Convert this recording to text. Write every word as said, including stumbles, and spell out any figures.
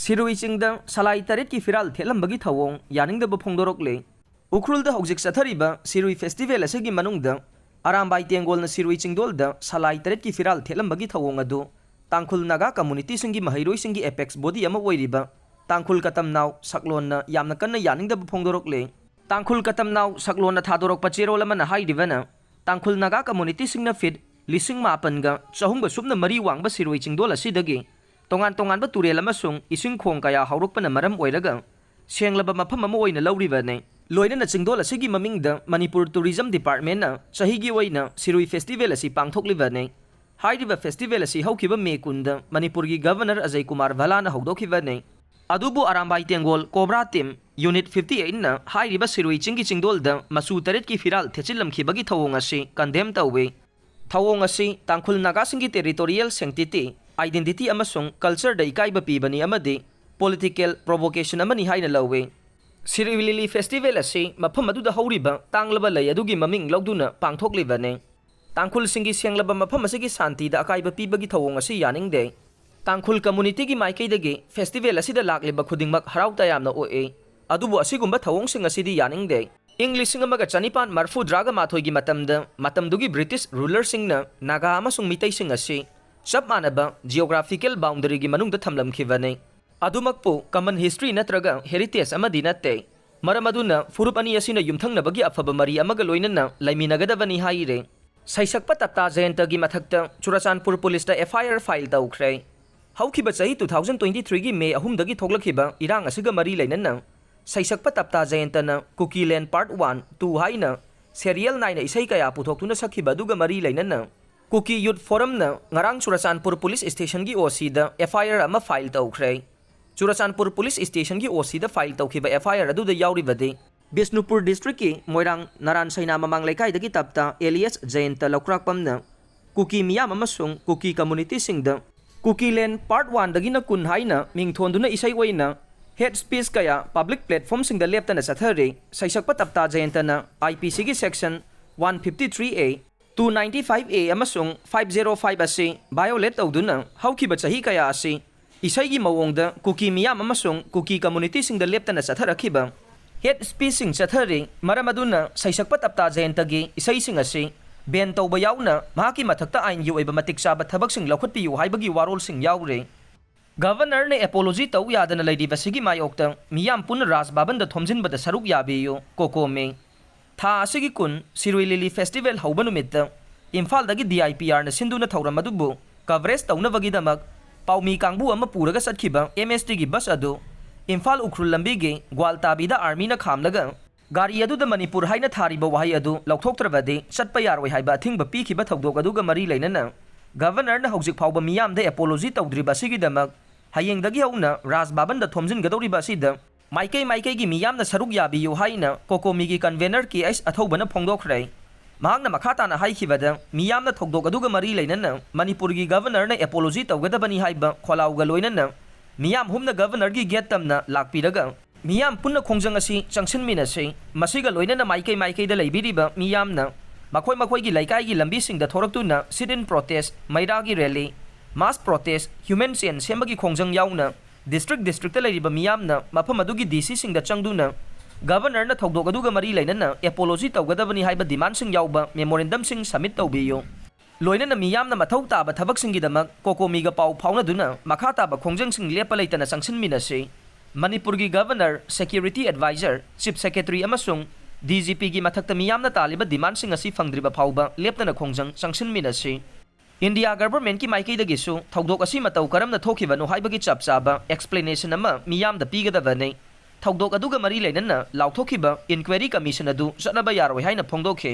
ꯁꯤꯔꯨꯏ ꯆꯤꯡꯗ ꯁꯂꯥꯏ ꯇꯔꯦꯠꯀꯤ ꯐꯤꯔꯥꯜ ꯊꯦꯠꯂꯝꯕꯒꯤ ꯊꯧꯑꯣꯡ ꯌꯥꯅꯤꯡꯗꯕ ꯐꯣꯡꯗꯣꯔꯛꯂꯦ꯫ ꯎꯈ꯭ꯔꯨꯜꯗ ꯍꯧꯖꯤꯛ ꯆꯠꯊꯔꯤꯕ ꯁꯤꯔꯨꯏ ꯐꯦꯁꯇꯤꯚꯦꯜ ꯑꯁꯤꯒꯤ ꯃꯅꯨꯡꯗ ꯑꯔꯥꯝꯕꯥꯏ ꯇꯦꯡꯒꯣꯜꯅ ꯁꯤꯔꯨꯏ ꯆꯤꯡꯗꯣꯜꯗ ꯁꯂꯥꯏ ꯇꯔꯦꯠꯀꯤ ꯐꯤꯔꯥꯜ ꯊꯦꯠꯂꯝꯕꯒꯤ ꯊꯧꯑꯣꯡ ꯑꯗꯨ ꯇꯥꯡꯈꯨꯜ ꯅꯥꯒꯥ ꯀꯝꯃꯨꯅꯤꯇꯤꯁꯤꯡꯒꯤ ꯃꯍꯩꯔꯣꯏꯁꯤꯡꯒꯤ ꯑꯦꯄꯦꯛꯁ ꯕꯣꯗꯤ ꯑꯃ ꯑꯣꯏꯔꯤꯕ ꯇꯥꯡꯈꯨꯜ ꯀꯇꯝꯅꯥꯎ ꯁꯛꯂꯣꯟꯅ ꯌꯥꯝꯅ ꯀꯟꯅ ꯌꯥꯅꯤꯡꯗꯕ ꯐꯣꯡꯗꯣꯔꯛꯂꯦ꯫ ꯇꯥꯡꯈꯨꯜ ꯀꯇꯝꯅꯥꯎ ꯁꯛꯂꯣꯟꯅ ꯊꯥꯗꯣꯔꯛꯄ ꯆꯦꯔꯣꯜ ꯑꯃꯅ ꯍꯥꯏꯔꯤꯕꯅ, ꯇꯥꯡꯈꯨꯜ ꯅꯥꯒꯥ ꯀꯝꯃꯨꯅꯤꯇꯤꯁꯤꯡꯅ ꯐꯤꯠ ꯂꯤꯁꯤꯡ ꯃꯥꯄꯟꯒ ꯆꯍꯨꯝꯒ ꯁꯨꯞꯅ ꯃꯔꯤ ꯋꯥꯡꯕ ꯁꯤꯔꯣꯏ ꯆꯤꯡꯗꯣꯜ ꯑꯁꯤꯗꯒꯤ ꯇꯣꯉꯥꯟ ꯇꯣꯉꯥꯟꯕ ꯇꯨꯔꯦꯜ ꯑꯃꯁꯨꯡ ꯏꯁꯤꯡ ꯈꯣꯡ ꯀꯌꯥ ꯍꯧꯔꯛꯄꯅ ꯃꯔꯝ ꯑꯣꯏꯔꯒ ꯁꯦꯡꯂꯕ ꯃꯐꯝ ꯑꯃ ꯑꯣꯏꯅ ꯂꯧꯔꯤꯕꯅꯤ꯫ ꯂꯣꯏꯅꯅ ꯆꯤꯡꯗꯣꯜ ꯑꯁꯤꯒꯤ ꯃꯃꯤꯡꯗ ꯃꯅꯤꯄꯨꯔ ꯇꯨꯔꯤꯖꯝ ꯗꯤꯄꯥꯔꯠꯃꯦꯟꯅ ꯆꯍꯤꯒꯤ ꯑꯣꯏꯅ ꯁꯤꯔꯨꯏ ꯐꯦꯁꯇꯤꯚꯦꯜ ꯑꯁꯤ ꯄꯥꯡꯊꯣꯛꯂꯤꯕꯅꯤ꯫ ꯍꯥꯏꯔꯤꯕ ꯐꯦꯁꯇꯤꯚꯦꯜ ꯑꯁꯤ ꯍꯧꯈꯤꯕ ꯃꯦ ꯀꯨꯟꯗ ꯃꯅꯤꯄꯨꯔꯒꯤ ꯒꯚꯔꯅꯔ ꯑꯖꯌ ꯀꯨꯃꯥꯔ ꯚꯂꯥꯅ ꯍꯧꯗꯣꯛꯈꯤꯕꯅꯤ꯫ ꯑꯗꯨꯕꯨ Arambai Tenggol cobra team unit fifty ꯑꯩꯠꯅ ꯍꯥꯏꯔꯤꯕ ꯁꯤꯔꯨꯏ ꯆꯤꯡꯒꯤ ꯆꯤꯡꯗꯣꯜꯗ ꯃꯆꯨ ꯇꯔꯦꯠꯀꯤ ꯐꯤꯔꯥꯜ ꯊꯦꯠꯆꯤꯜꯂꯝꯈꯤꯕꯒꯤ ꯊꯧꯑꯣꯡ ꯑꯁꯤ ꯀꯟꯗꯦꯝ ꯇꯧꯏ꯫ ꯊꯧꯑꯣꯡ ꯑꯁꯤ ꯇꯥꯡꯈꯨꯜ ꯅꯥꯒꯥꯁꯤꯡꯒꯤ ꯇꯦꯔꯤꯇꯣꯔꯤꯌꯦꯜ ꯁꯦꯡꯇꯤꯇꯤ, ꯑꯥꯏꯗꯦꯟꯇꯤꯇꯤ ꯑꯃꯁꯨꯡ ꯀꯜꯆꯔꯗ ꯏꯀꯥꯏꯕ ꯄꯤꯕꯅꯤ ꯑꯃꯗꯤ ꯄꯣꯂꯤꯇꯤꯀꯦꯜ ꯄ꯭ꯔꯣꯚꯣꯀꯦꯁꯟ ꯑꯃꯅꯤ ꯍꯥꯏꯅ ꯂꯧꯏ꯫ ꯁꯤꯔꯨꯏ ꯂꯤꯂꯤ ꯐꯦꯁꯇꯤꯚꯦꯜ ꯑꯁꯤ ꯃꯐꯝ ꯑꯗꯨꯗ ꯍꯧꯔꯤꯕ ꯇꯥꯡꯂꯕ ꯂꯩ ꯑꯗꯨꯒꯤ ꯃꯃꯤꯡ ꯂꯧꯗꯨꯅ ꯄꯥꯡꯊꯣꯛꯂꯤꯕꯅꯤ꯫ ꯇꯥꯡꯈꯨꯜꯁꯤꯡꯒꯤ ꯁꯦꯡꯂꯕ ꯃꯐꯝ ꯑꯁꯤꯒꯤ ꯁꯥꯟꯇꯤꯗ ꯑꯀꯥꯏꯕ ꯄꯤꯕꯒꯤ ꯊꯧꯑꯣꯡ ꯑꯁꯤ ꯌꯥꯅꯤꯡꯗꯦ꯫ ꯇꯥꯡꯈꯨꯜ ꯀꯝꯃꯨꯅꯤꯇꯤꯒꯤ ꯃꯥꯏꯀꯩꯗꯒꯤ ꯐꯦꯁꯇꯤꯚꯦꯜ ꯑꯁꯤꯗ ꯂꯥꯛꯂꯤꯕ ꯈꯨꯗꯤꯡꯃꯛ ꯍꯔꯥꯎ ꯇꯌꯥꯝꯅ ꯑꯣꯛꯏ, ꯑꯗꯨꯕꯨ ꯑꯁꯤꯒꯨꯝꯕ ꯊꯧꯑꯣꯡꯁꯤꯡ ꯑꯁꯤꯗꯤ ꯌꯥꯅꯤꯡꯗꯦ꯫ ꯏꯪ ꯂꯤꯁꯤꯡ ꯑꯃꯒ ꯆꯅꯤꯄꯥꯟ ꯃꯔꯐꯨꯇꯔꯥꯒ ꯃꯥꯊꯣꯏꯒꯤ ꯃꯇꯝꯗ ꯃꯇꯝꯗꯨꯒꯤ ꯕ꯭ꯔꯤꯇꯤꯁ ꯔꯨꯂꯔꯁꯤꯡꯅ ꯅꯥꯒꯥ ꯑꯃꯁꯨꯡ ꯃꯤꯇꯩꯁꯤꯡ ꯑꯁꯤ ꯆꯞ ꯃꯥꯟꯅꯕ ꯖꯤꯑꯣꯒ꯭ꯔꯥꯐꯤꯀꯦꯜ ꯕꯥꯎꯟꯗꯔꯤꯒꯤ ꯃꯅꯨꯡꯗ ꯊꯝꯂꯝꯈꯤꯕꯅꯤ꯫ ꯑꯗꯨꯃꯛꯄꯨ ꯀꯃꯟ ꯍꯤꯁꯇ꯭ꯔꯤ ꯅꯠꯇ꯭ꯔꯒ ꯍꯦꯔꯤꯇꯦꯖ ꯑꯃꯗꯤ ꯅꯠꯇꯦ꯫ ꯃꯔꯝ ꯑꯗꯨꯅ ꯐꯨꯔꯨꯞ ꯑꯅꯤ ꯑꯁꯤꯅ ꯌꯨꯝꯊꯪꯅꯕꯒꯤ ꯑꯐꯕ ꯃꯔꯤ ꯑꯃꯒ ꯂꯣꯏꯅꯅ ꯂꯩꯃꯤꯟꯅꯒꯗꯕꯅꯤ ꯍꯥꯏꯔꯦ꯫ ꯁꯩꯁꯛꯄ ꯇꯞꯇꯥ ꯖꯌꯟꯇꯒꯤ ꯃꯊꯛꯇ ꯆꯨꯔꯆꯥꯟꯄꯨꯔ ꯄꯨꯂꯤꯁꯇ ꯑꯦꯐ ꯑꯥꯏ ꯑꯥꯔ ꯐꯥꯏꯜ ꯇꯧꯈ꯭ꯔꯦ꯫ ꯍꯧꯈꯤꯕ ꯆꯍꯤ two thousand twenty threeꯒꯤ ꯃꯦ ꯑꯍꯨꯝꯗꯒꯤ ꯊꯣꯛꯂꯛꯈꯤꯕ ꯏꯔꯥꯡ ꯑꯁꯤꯒ ꯃꯔꯤ ꯂꯩꯅꯅ ꯁꯩꯁꯛꯄ ꯇꯞꯇꯥ ꯖꯌꯟꯇꯅ ꯀꯨꯀꯤꯂꯦꯟ ꯄꯥꯔꯠ ꯋꯥꯟ, ꯇꯨ ꯍꯥꯏꯅ ꯁꯦꯔꯤꯌꯦꯜ ꯅꯥꯏꯅ ꯏꯁꯩ ꯀꯌꯥ ꯄꯨꯊꯣꯛꯇꯨꯅ ꯁꯛꯈꯤꯕ ꯑꯗꯨꯒ ꯃꯔꯤ ꯂꯩꯅꯅ ꯀꯨꯀꯤ ꯌꯨꯠ ꯐꯣꯔꯝꯅ ꯉꯔꯥꯡ ꯆꯨꯔꯆꯥꯟꯄꯨꯔ ꯄꯨꯂꯤꯁ ꯁ꯭ꯇꯦꯁꯟꯒꯤ ꯑꯣ ꯁꯤꯗ ꯑꯦꯐ ꯑꯥꯏ ꯑꯥꯔ ꯑꯃ ꯐꯥꯏꯜ ꯇꯧꯈ꯭ꯔꯦ꯫ ꯆꯨꯔꯆꯥꯟꯄꯨꯔ ꯄꯨꯂꯤꯁ ꯁ꯭ꯇꯦꯁꯟꯒꯤ ꯑꯣ ꯁꯤꯗ ꯐꯥꯏꯜ ꯇꯧꯈꯤꯕ ꯑꯦꯐ ꯑꯥꯏ ꯑꯥꯔ ꯑꯗꯨꯗ ꯌꯥꯎꯔꯤꯕꯗꯤ ꯕꯤꯁꯅꯨꯄꯨꯔ ꯗꯤꯁꯇ꯭ꯔꯤꯛꯀꯤ ꯃꯣꯏꯔꯥꯡ ꯅꯥꯔꯥꯟ ꯁꯩꯅꯥ ꯃꯃꯥꯡ ꯂꯩꯀꯥꯏꯗꯒꯤ ꯇꯞꯇꯥ ꯑꯦꯂꯤꯌꯥꯁ ꯖꯌꯟꯇ ꯂꯧꯀ꯭ꯔꯥꯛꯄꯝꯅ ꯀꯨꯀꯤ ꯃꯤꯌꯥꯝ ꯑꯃꯁꯨꯡ ꯀꯨꯀꯤ ꯀꯝꯃꯨꯅꯤꯇꯤꯁꯤꯡꯗ ꯀꯨꯀꯤꯂꯦꯟ ꯄꯥꯔꯠ ꯋꯥꯟꯗꯒꯤꯅ ꯀꯨꯟ ꯍꯥꯏꯅ ꯃꯤꯡ ꯊꯣꯟꯗꯨꯅ ꯏꯁꯩ ꯑꯣꯏꯅ ꯍꯦꯠ ꯁ꯭ꯄꯤꯆ ꯀꯌꯥ ꯄꯕ꯭ꯂꯤꯛ ꯄ꯭ꯂꯦꯠꯐꯣꯝꯁꯤꯡꯗ ꯂꯦꯞꯇꯅ ꯆꯠꯊꯔꯤ꯫ ꯁꯩꯁꯛꯄ ꯇꯞꯇꯥ ꯖꯌꯟꯇꯅ ꯑꯥꯏ ꯄꯤ ꯁꯤꯒꯤ section one fifty three A, two ninety five A ꯑꯃꯁꯨꯡ five zero five ꯑꯁꯤ ꯚꯥꯏꯑꯣꯂꯦꯠ ꯇꯧꯗꯨꯅ ꯍꯧꯈꯤꯕ ꯆꯍꯤ ꯀꯌꯥ ꯑꯁꯤ ꯏꯁꯩꯒꯤ ꯃꯑꯣꯡꯗ ꯀꯨꯀꯤ ꯃꯤꯌꯥꯝ ꯑꯃꯁꯨꯡ ꯀꯨꯀꯤ ꯀꯝꯃ꯭ꯌꯨꯅꯤꯇꯤꯁꯤꯡꯗ ꯂꯦꯞꯇꯅ ꯆꯠꯊꯔꯛꯈꯤꯕ ꯍꯦꯠ ꯁ꯭ꯄꯤꯆꯁꯤꯡ ꯆꯠꯊꯔꯤ꯫ ꯃꯔꯝ ꯑꯗꯨꯅ ꯁꯩꯁꯛꯄ ꯇꯞꯇꯥ ꯖꯌꯟꯇꯒꯤ ꯏꯁꯩꯁꯤꯡ ꯑꯁꯤ ꯕꯦꯟ ꯇꯧꯕ ꯌꯥꯎꯅ ꯃꯍꯥꯛꯀꯤ ꯃꯊꯛꯇ ꯑꯥꯏꯟꯒꯤ ꯑꯣꯏꯕ ꯃꯇꯤꯛ ꯆꯥꯕ ꯊꯕꯛꯁꯤꯡ ꯂꯧꯈꯠꯄꯤꯌꯨ ꯍꯥꯏꯕꯒꯤ ꯋꯥꯔꯣꯜꯁꯤꯡ ꯌꯥꯎꯔꯤ꯫ ꯒꯚꯔꯅꯔꯅ ꯑꯦꯄꯣꯂꯣꯖꯤ ꯇꯧ ꯌꯥꯗꯅ ꯂꯩꯔꯤꯕꯁꯤꯒꯤ ꯃꯥꯌꯣꯛꯇ ꯃꯤꯌꯥꯝ ꯄꯨꯟꯅ ꯔꯥꯖ ꯚꯕꯟꯗ ꯊꯣꯝꯖꯤꯟꯕꯗ ꯁꯔꯨꯛ ꯌꯥꯕꯤꯌꯨ, ꯀꯣꯀꯣꯃꯤ꯫ ꯊꯥ ꯑꯁꯤꯒꯤ ꯀꯨꯟ, ꯁꯤꯔꯨꯏ ꯂꯤꯂꯤ ꯐꯦꯁꯇꯤꯚꯦꯜ ꯍꯧꯕ ꯅꯨꯃꯤꯠꯇ ꯏꯝꯐꯥꯜꯗꯒꯤ ꯗꯤ ꯑꯥꯏ ꯄꯤ ꯑꯥꯔꯅ ꯁꯤꯟꯗꯨꯅ ꯊꯧꯔꯝ ꯑꯗꯨꯕꯨ ꯀꯚꯔꯦꯖ ꯇꯧꯅꯕꯒꯤꯗꯃꯛ ꯄꯥꯎꯃꯤ ꯀꯥꯡꯕꯨ ꯑꯃ ꯄꯨꯔꯒ ꯆꯠꯈꯤꯕ ꯑꯦꯝ ꯑꯦꯁ ꯇꯤꯒꯤ ꯕꯁ ꯑꯗꯨ ꯏꯝꯐꯥꯜ ꯎꯈ꯭ꯔꯨꯜ ꯂꯝꯕꯤꯒꯤ ꯒ꯭ꯋꯥꯜꯇꯥꯕꯤꯗ ꯑꯥꯔꯃꯤꯅ ꯈꯥꯝꯂꯒ ꯒꯥꯔꯤ ꯑꯗꯨꯗ ꯃꯅꯤꯄꯨꯔ ꯍꯥꯏꯅ ꯊꯥꯔꯤꯕ ꯋꯥꯍꯩ ꯑꯗꯨ ꯂꯧꯊꯣꯛꯇ꯭ꯔꯕꯗꯤ ꯆꯠꯄ ꯌꯥꯔꯣꯏ ꯍꯥꯏꯕ ꯑꯊꯤꯡꯕ ꯄꯤꯈꯤꯕ ꯊꯧꯗꯣꯛ ꯑꯗꯨꯒ ꯃꯔꯤ ꯂꯩꯅꯅ ꯒꯚꯔꯅꯔꯅ ꯍꯧꯖꯤꯛ ꯐꯥꯎꯕ ꯃꯤꯌꯥꯝꯗ ꯑꯦꯄꯣꯂꯣꯖꯤ ꯇꯧꯗ꯭ꯔꯤꯕ ꯑꯁꯤꯒꯤꯗꯃꯛ ꯍꯌꯦꯡꯗꯒꯤ ꯍꯧꯅ ꯔꯥꯖ ꯚꯕꯟꯗ ꯊꯣꯝꯖꯤꯟꯒꯗꯧꯔꯤꯕ ꯑꯁꯤꯗ ꯃꯥꯏꯀꯩ ꯃꯥꯏꯀꯩꯒꯤ ꯃꯤꯌꯥꯝꯅ ꯁꯔꯨꯛ ꯌꯥꯕꯤꯌꯨ ꯍꯥꯏꯅ ꯀꯣꯀꯣꯃꯤꯒꯤ ꯀꯟꯚꯦꯅꯔ ꯀꯦ ꯑꯩꯆ ꯑꯊꯧꯕꯅ ꯐꯣꯡꯗꯣꯛꯈ꯭ꯔꯦ꯫ ꯃꯍꯥꯛꯅ ꯃꯈꯥ ꯇꯥꯅ ꯍꯥꯏꯈꯤꯕꯗ, ꯃꯤꯌꯥꯝꯅ ꯊꯧꯗꯣꯛ ꯑꯗꯨꯒ ꯃꯔꯤ ꯂꯩꯅꯅ ꯃꯅꯤꯄꯨꯔꯒꯤ ꯒꯚꯔꯅꯔꯅ ꯑꯦꯄꯣꯂꯣꯖꯤ ꯇꯧꯒꯗꯕꯅꯤ ꯍꯥꯏꯕ ꯈꯣꯜꯂꯥꯎꯒ ꯂꯣꯏꯅꯅ ꯃꯤꯌꯥꯝ ꯍꯨꯝꯅ ꯒꯚꯔꯅꯔꯒꯤ ꯒꯦꯠ ꯇꯝꯅ ꯂꯥꯛꯄꯤꯔꯒ ꯃꯤꯌꯥꯝ ꯄꯨꯟꯅ ꯈꯣꯡꯖꯪ ꯑꯁꯤ ꯆꯪꯁꯤꯟꯃꯤꯟꯅꯁꯤ꯫ ꯃꯁꯤꯒ ꯂꯣꯏꯅꯅ ꯃꯥꯏꯀꯩ ꯃꯥꯏꯀꯩꯗ ꯂꯩꯕꯤꯔꯤꯕ ꯃꯤꯌꯥꯝꯅ ꯃꯈꯣꯏ ꯃꯈꯣꯏꯒꯤ ꯂꯩꯀꯥꯏꯒꯤ ꯂꯝꯕꯤꯁꯤꯡꯗ ꯊꯣꯔꯛꯇꯨꯅ sit in protest, ꯃꯩꯔꯥꯒꯤ rally, mass protest, human chain ꯁꯦꯝꯕꯒꯤ ꯈꯣꯡꯖꯪ ꯌꯥꯎꯅ district districtꯇ ꯂꯩꯔꯤꯕ ꯃꯤꯌꯥꯝꯅ ꯃꯐꯝ ꯑꯗꯨꯒꯤ ꯗꯤ ꯁꯤꯁꯤꯡꯗ ꯆꯪꯗꯨꯅ ꯒꯚꯔꯅꯔꯅ ꯊꯧꯗꯣꯛ ꯑꯗꯨꯒ ꯃꯔꯤ ꯂꯩꯅꯅ ꯑꯦꯄꯣꯂꯣꯖꯤ ꯇꯧꯒꯗꯕꯅꯤ ꯍꯥꯏꯕ ꯗꯤꯃꯥꯟꯁꯤꯡ ꯌꯥꯎꯕ ꯃꯦꯃꯣꯔꯦꯟꯗꯝꯁꯤꯡ ꯁꯕꯃꯤꯠ ꯇꯧꯕꯤꯌꯨ꯫ ꯂꯣꯏꯅꯅ ꯃꯤꯌꯥꯝꯅ ꯃꯊꯧ ꯇꯥꯕ ꯊꯕꯛꯁꯤꯡꯒꯤꯗꯃꯛ ꯀꯣꯀꯣꯃꯤꯒ ꯄꯥꯎ ꯐꯥꯎꯅꯗꯨꯅ ꯃꯈꯥ ꯇꯥꯕ ꯈꯣꯡꯖꯪꯁꯤꯡ ꯂꯦꯞꯄ ꯂꯩꯇꯅ ꯆꯪꯁꯤꯟꯃꯤꯟꯅꯁꯤ꯫ ꯃꯅꯤꯄꯨꯔꯒꯤ governor, security adviser, chief secretary ꯑꯃꯁꯨꯡ ꯗꯤ ꯖꯤ ꯄꯤꯒꯤ ꯃꯊꯛꯇ ꯃꯤꯌꯥꯝꯅ ꯇꯥꯜꯂꯤꯕ ꯗꯤꯃꯥꯟꯁꯤꯡ ꯑꯁꯤ ꯐꯪꯗ꯭ꯔꯤꯕ ꯐꯥꯎꯕ ꯂꯦꯞꯇꯅ ꯈꯣꯡꯖꯪ ꯆꯪꯁꯤꯟꯃꯤꯟꯅꯁꯤ꯫ ꯏꯟꯗꯤꯌꯥ ꯒꯚꯔꯟꯃꯦꯟꯠꯀꯤ ꯃꯥꯏꯀꯩꯗꯒꯤꯁꯨ ꯊꯧꯗꯣꯛ ꯑꯁꯤ ꯃꯇꯧ ꯀꯔꯝꯅ ꯊꯣꯛꯈꯤꯕꯅꯣ ꯍꯥꯏꯕꯒꯤ ꯆꯞ ꯆꯥꯕ ꯑꯦꯛꯁꯄ꯭ꯂꯦꯅꯦꯁꯟ ꯑꯃ ꯃꯤꯌꯥꯝꯗ ꯄꯤꯒꯗꯕꯅꯤ꯫ ꯊꯧꯗꯣꯛ ꯑꯗꯨꯒ ꯃꯔꯤ ꯂꯩꯅꯅ ꯂꯥꯎꯊꯣꯛꯈꯤꯕ ꯏꯟꯀ꯭ꯋꯥꯏꯔꯤ ꯀꯃꯤꯁꯟ ꯑꯗꯨ ꯆꯠꯅꯕ ꯌꯥꯔꯣꯏ ꯍꯥꯏꯅ ꯐꯣꯡꯗꯣꯛꯈꯤ꯫